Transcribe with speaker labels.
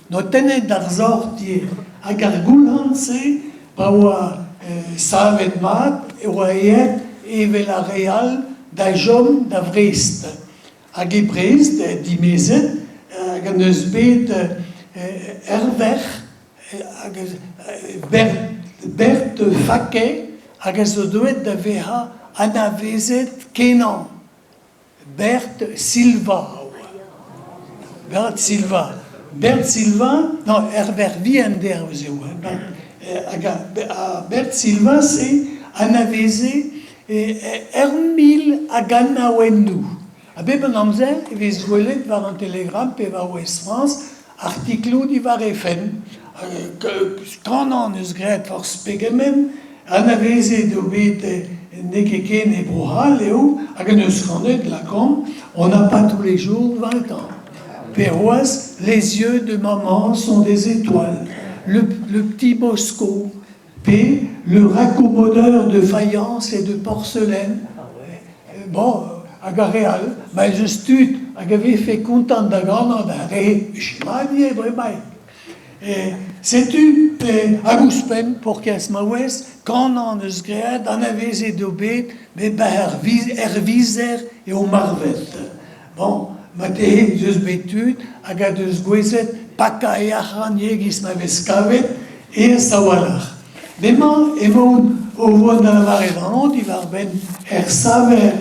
Speaker 1: Notennet d'ar sort ivez. Hag ar goulc'han-se, pa oa savet mat, e oa aet evel ar re all da chom da Vrest. Hag e Brest, dimezet, hag en deus bet ur verc'h, hag Berthe Faquet, hag a zo deuet da vezañ anavezet kenañ. Berthe Silva a oa. Berthe Silva. Berthe Silva, non, er verc'h vihan dezhañ ez eo. Hag ar Berthe Silva-se anaveze ur mil a ganaouennoù. A bep an amzer e vez gwelet war an Telegram pe war Ouest-France artikloù diwar he fenn. Kanañ 'neus graet forzh pegement, anavezet eo bet n'eo ket ken e Bro-C'hall eo, hag en deus kanet, lakaomp, On n'a pas tous les jours 20 ans. Pe c'hoazh, Les yeux de maman sont des étoiles, Le, le petit Bosco, pe Le raccommodeur de faïence et de porcelaine. Bon, hag ar re all, ma ez eus tud hag a vefe kontant da ganañ da re Chevalier bremaik. Setu, hag ouzhpenn, paourkaezh maouez, kanañ 'neus graet, anavezet eo bet, met 'ba er vizer eo marvet. Bon, marteze ez eus bet tud hag a deus gouezet pakañ e arc'hant e-giz ma vez kavet aes a-walc'h. Bremañ emaon o vont da lavaret anv diwar-benn er saver.